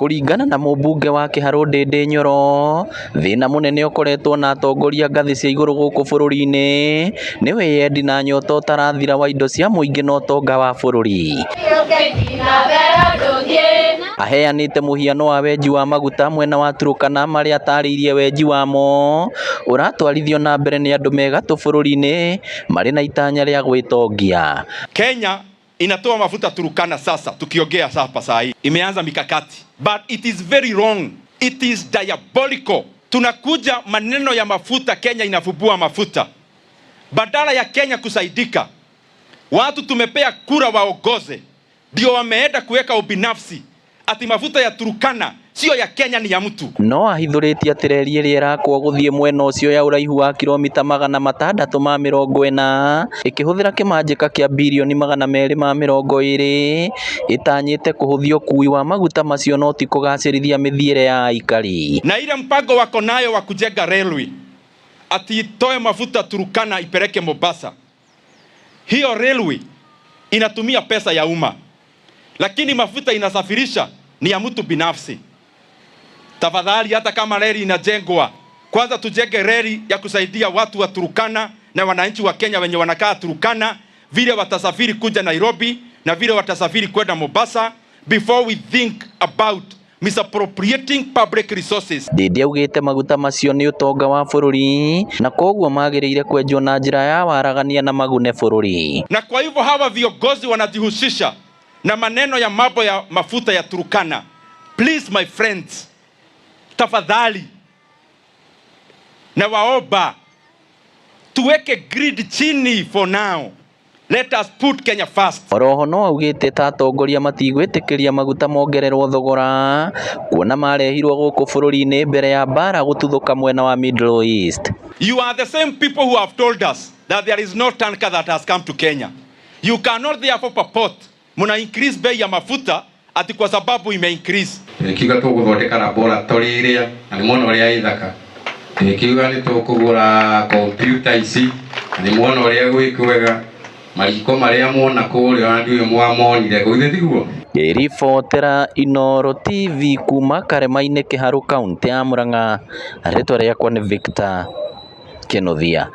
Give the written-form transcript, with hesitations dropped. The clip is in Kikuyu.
Kũringana na mũmbunge wa Kĩharũ Ndindi Nyoro, thĩna mũnene ũkoretwo na atongoria ngathĩ cia igũrũ gũkũ bũrũri-inĩ nĩ wĩyendi na nyota ũtarathira wa indo cia mũingĩ na ũtonga wa bũrũri. Aheanĩte mũhiano wa wenji wa maguta mwena wa Turkana marĩa atarĩirie wenji wamo ũratwarithio na mbere nĩ andũ me gatũ bũrũri-inĩ marĩ na itanya rĩa gwĩtongia. Kenya inatoa mafuta Turkana sasa, tukiongea hapa saa hii imeanza mikakati, but it is very wrong, it is diabolical. Tunakuja maneno ya mafuta, Kenya inafubua mafuta badala ya Kenya kusaidika. Watu tumepea kura waongoze, ndio wameenda kuweka ubinafsi ati mafuta ya Turkana sio ya Kenya, ni ya mtu. No ahithũrĩtie atĩ reri ĩrĩa ĩrakwo gũthiĩ mwena ũcio ya ũraihu wa kilomita 640 ĩkĩhũthĩra kĩmanjĩka kĩa birioni 220 ĩtanyĩte kũhũthia ũkuui wa maguta macio no ti kũgacĩrithia mĩthiĩre ya aikari. Na ile mpango wako nayo wa kujenga railway ati itoe mafuta Turkana ipeleke Mombasa, hiyo railway inatumia pesa ya umma, lakini mafuta inasafirisha ni ya mtu binafsi. Tafadhali, hata kama reli inajengwa, kwanza tujenge reli ya kusaidia watu wa Turkana na wananchi wa Kenya wenye wanakaa Turkana, vile watasafiri kuja Nairobi na vile watasafiri kwenda Mombasa, before we think about misappropriating public resources. Ndindi augĩte maguta macio nĩ ũtonga wa bũrũri na koguo magĩrĩire kwenjwo na njĩra ya waragania na magune bũrũri. Na kwa hivyo hawa viongozi wanajihusisha na maneno ya mambo ya mafuta ya Turkana. Please my friends, tafadhali nawaomba tuweke greed chini for now. Let us put Kenya first. Oroho no augĩte ta atongoria matigwĩtĩkĩria maguta mongererwo thogora kuona marehirwo gũkũ bũrũri-inĩ mbere ya mbara gũtuthũka mwena wa Middle East. You are the same people who have told us that there is no tanker that has come to Kenya. You cannot therefore purport muna increase bei ya mafuta ati kwa sababu ime increase. Kiuga tũgũthondeka laboratory ĩrĩa na nĩ mwona ũrĩa ĩthaka. Kiuga nĩ tũkũgũra kompyuta ici na nĩ mwona ũrĩa gwĩ kwega. Mariko marĩa mwona kũrĩa ona ndiũĩ mwamonire kũu githĩ tiguo? Ngĩribotera Inooro TV kuma Karema-inĩ Kĩharũ kauntĩ ya Murang'a, rĩtwa rĩakwa nĩ Victor Kĩnuthia.